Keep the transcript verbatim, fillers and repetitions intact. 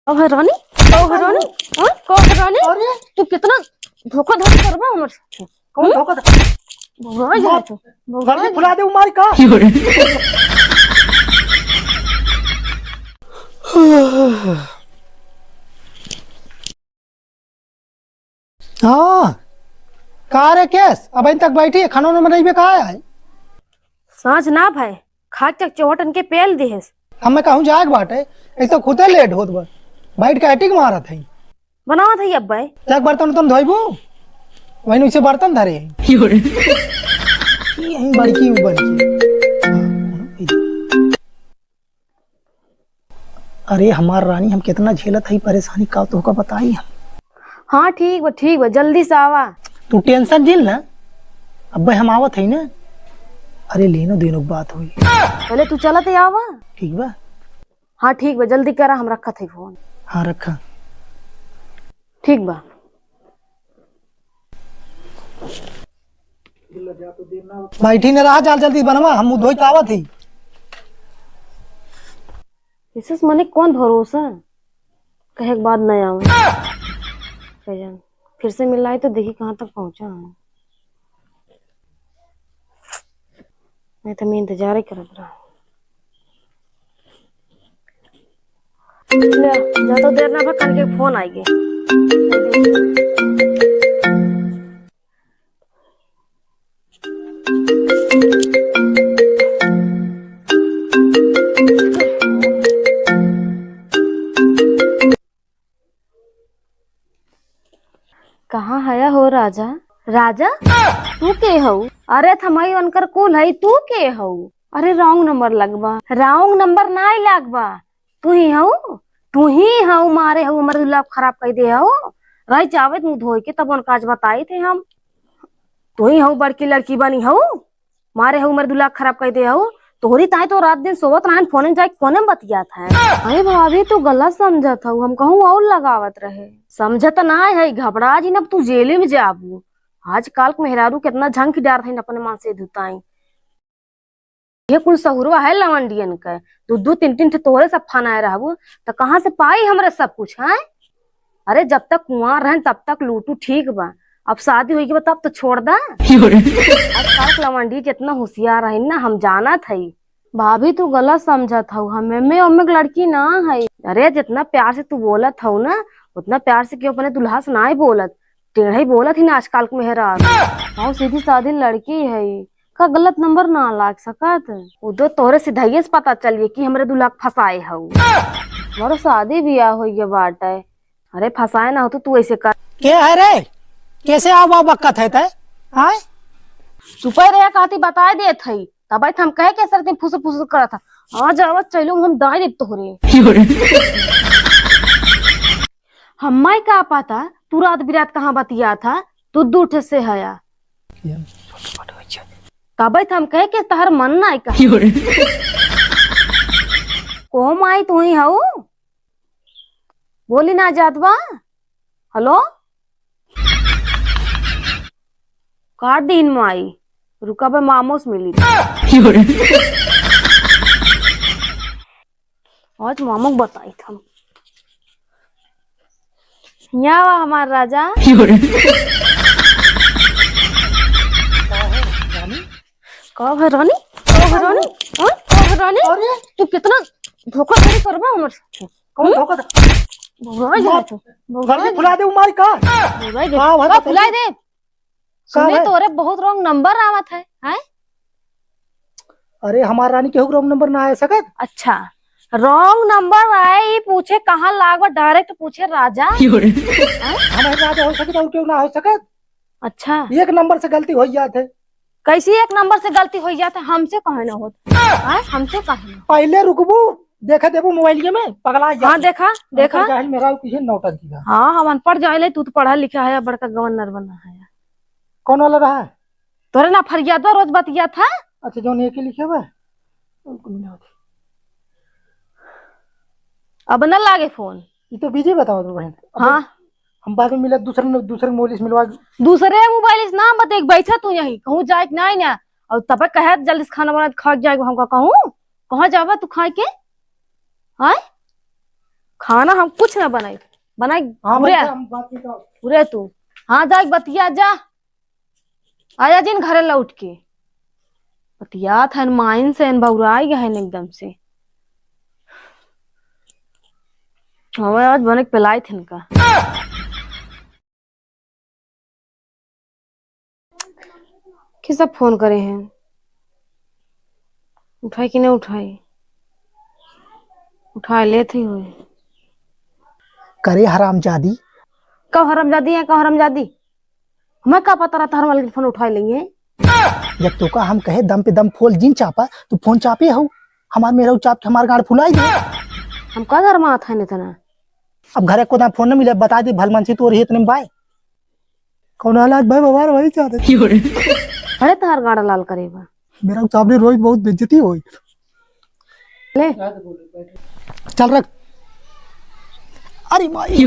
कब है रानी? कब है रानी? हाँ? कब है रानी? अरे! तू कितना धोखाधड़ी करबा हमर साथे? कौन हम्म? धोखा? भगवान मार, जान तू। भगवान गर्मी जान। फुला दे, मारी का? हाँ, का रे केस, अबहिन तक बैठी है, खाना उना बनइबे का है? साँझ ना भय, खा के चौहटन के पेल दिहेस। हमें कहूँ जाए के बाटे, एक तो खुदे लेट होत बा, बैठ के एटिंग मारत है। बनावत है अब्बे। एक बर्तन उर्तन धोइबू, वहीं उसे बर्तन धरे है। यही बड़की उ बड़की। अरे हमार रानी, हम कितना झेलत हई परेशानी, का तोहका बताई हम। हाँ ठीक बा, ठीक बा, जल्दी से आवा। तू टेंशन झेल ना, अब्बे हम आवत हई ना। अरे लेनो देनो के बात होई। पहले तू चलत ही आवा। ठीक बा। हाँ ठीक बा, जल्दी करा, हम रखत हई फोन। हाँ रखा। ठीक बा। बैठी न रहा, जाल जल्दी बनवा, हम मुँह धोई के आवत ही। विशेष मने कौन भरोसा, कहे के बाद न आवे। कह जान, फिर से मिलाई तो देखी कहाँ तक पहुँचा है। नहीं तो मैं इंतजार ही करत रहा। ले, जा तो देर ना बा, करके फोन आइगे। कहाँ हया हो राजा? राजा, तू के हऊ? अरे थमई उनकर कुल हई, तू के हऊ? अरे wrong number लगबा। Wrong number नाई लगबा, तू ही हऊ, तू ही हऊ, मारे हऊ, हमर दुल्हा खराब कर दे हऊ। रह जावे मुँह धोई के, तब उनका आज बताई थे हम। तू ही हऊ बड़की लड़की बनी हऊ, मारे हऊ हमर दुल्हा खराब कर दे हऊ। तोहरी ताई तो रात दिन सोवत रहन, फोने जाए कोने में बतियात है। अरे भाभी, तू गलत समझत हऊ, हम कहूँ और लगावत रहे। समझत ना है, घबरा जी, अब तू जेले में जाबू। आजकल के मेहरारू कितना झंक डार है अपने मन से धुताई। ये कुल सहुरवा है लवंडियन के, दू दू तीन तीन ठे तोहरे सब फनाए रहबू, त कहाँ से पाई हमरे सब कुछ, हैं? अरे, जब तक कुंवार रहन, तब तक लूटू, ठीक बा। अब शादी होई के बा, तब तो छोड़ दा। आजकल के लवंडी जितना होशियार है ना, हम जानत हई। भाभी, तू गलत समझत हऊ, हम एमे ओमे के लड़की ना हई। अरे, जितना प्यार से तू बोलत हऊ ना, उतना प्यार से केहू अपने दुल्हा से नाई बोलत। टेढ़ई बोलत ही ना आजकल के मेहरारू। हम सीधी सादी लड़की हई। का गलत नंबर ना लाग सकत? उ तो तोहरे सिधाइये से पता चलिए कि हमरे दुल्हा के फंसाए हऊ। हमारो शादी बियाह होइए बाटे। अरे फंसाए ना हो तो तू ऐसे कर। के है रे? कैसे आओ बाबा बक्कत है तै? आय? चुपे रहे कहती बताए देत हई। तबै त हम कहे के सर दिन फुसुर फुसुर करत था। आ जावत चलो हम दाई देब तोहरे। हम्माई का पता तू रात बिरात कहाँ बतिया था, तू दू ठे से हया। तबै त हम कहे के तहर मन ना आई का। को माई तू ही हऊ? बोली ना जात बा। हेलो? काट दीन माई, रुका बे मामो से मिली। आज मामो के बताई था। यहाँ आवा हमार राजा। का है रानी? का है रानी? हाँ? का है रानी? अरे! तू कितना धोखाधड़ी करबा हमर साथे? कौन हम्म? धोखा? भगवान जाने तू। भगवान गर्मी फुला दे, उमारी का? भगवान का भाई का बताइए? फुला दे? का सुने भाई? तोरे बहुत wrong number आवत है, हैं? अरे हमार रानी केहू wrong number ना आ सकत। अच्छा, wrong number आए, ई पूछे कहाँ लागबा, direct पूछे राजा। हैं? हमारे राजा हो सकत और केहू ना हो सकत। अच्छा। एक नंबर से गलती हो जात है। कैसी एक नंबर से गलती हो जात है? हमसे कहे ना होत। हाँ, हमसे कहे ना। पहले रुकबू, देखा देबू मोबाइल में, पगला जात हाँ, है। देखा, देखा। जाहिल मेहरारू किसी नौटंकी का। हाँ, हम अनपढ़ जाहिले, तू तो पढ़ा लिखा है, बड़का गवर्नर बना है। कौन वाला रहा? तोरे ना फरियादवा रोज बतिया था। अच्छा, जौन एक ही लिखे बा? अब न लागे फोन। ई तो busy बताओ तो बहन। अब हाँ। हम बाद में मिला, दूसरे न-, दूसरे मोबाइल से मिलवा। दूसरे मोबाइल से ना बते, बैठा तू यहीं, कहूँ जाए के नहीं ना। और तब कहे जल्दी से खाना बना के खा के जाए, हमका कहूँ, कहाँ जावा तू खाए के? हाँ? खाना हम कुछ ना बनाई, बनाई हाँ, उरे, भाई, हम बात नहीं करो। उरे तू। हाँ, जा बतिया जा। आया जिन घरे लौट के। बतियात हन माइन से, हन बौराई गए हन एकदम से। हमें आज बने के पिलाई थे इनका। के सब फोन करे हैं, उठाई कि नहीं उठाई? उठाए लेत ही होई। करे हरामजादी। कब हरामजादी है, कब हरामजादी? हमें का पता रहता हर मालिक फोन उठाए लेंगे। जब तोका हम कहे दम पे दम फोल जिन चापा, तू फोन चापे हो। हमार मेरा चाप के हमार गाड़ फुलाई दे। हम का घर में आता है इतना? अब घरे को ना फोन न मिले, बता दी भलमनसी तोर ही इतने में बाय। कौन हालात भाई बवार वही चाहते। अरे तहार गाड़ा लाल करे बा। मेरा सामने रोज बहुत बेइज्जती होई। ले। चल रख। अरे माई।